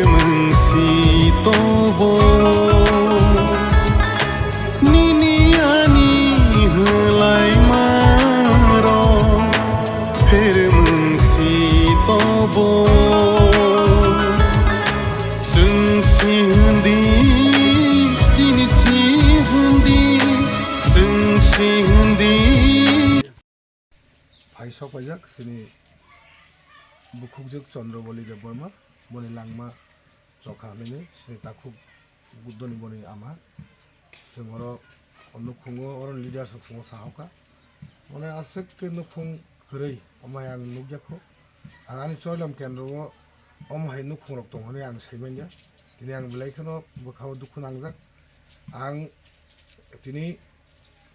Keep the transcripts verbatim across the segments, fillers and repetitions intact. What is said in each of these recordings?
Mungsi tobo nini ani hwlaima rok pher mungsi tobo. Chwng si hwndi, chini si hwndi, chwng si hwndi. Phai sok paijak chini bukhukjwk Chandra Bali Debbarma, boni langma chokha hinwi chini takhuk Buddhoni boni ama. Chwng oro o nukhungo, oro leaders rok chwngno sahoka. Mane aswk khe nukhung kwrwi, omo hai ang nukjakho. Ang ani Choilam kendro o omo hai nukhungrok tongo hinwi ang saimanya. Tini ang belai kheno bwkhao dukhu nangjak. Ang tini,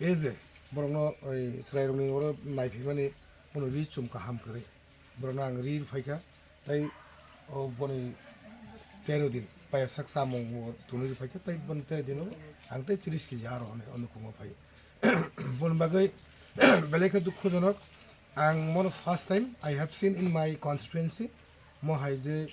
e je borokno oi chwrairokni oro naiphimani bono ri chum kaham kwrwi. Borokno ang ri phaikha, tei o boni tero din payasak chamung bo twnwi ri phaikha, tei boni tero dino ang tei tris kg aro hwnwi o nukhungo phai. Boni bagwi belai khe dukhujonok. Ang mono first time I have seen in my constituency, mo hai je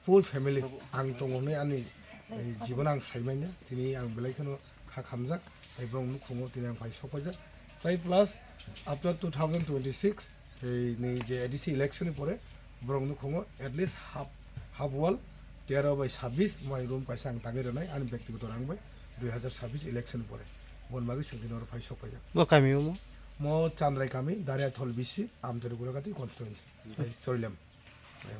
full family ang tongo hinwi ani, eh, jibon ang saimanya, tini ang belai kheno kha khamjak, tei borok nukhungo tini ang phai sok paijak. Tai plus after two thousand twenty-six, ei ni je A D C election ni pore borok nukhungo at least half, half wall tero bai sabbish mai room kaisa ang tangwi rwnai ani bektigoto rang bai dui hazar sabbish election ni pore. Bon bagwi chwng tini oro phai sok paijak. Bo kami omo? Mo Chandrai kami, Dariathol B C, Amteri Guragati constituency, tai Choilam.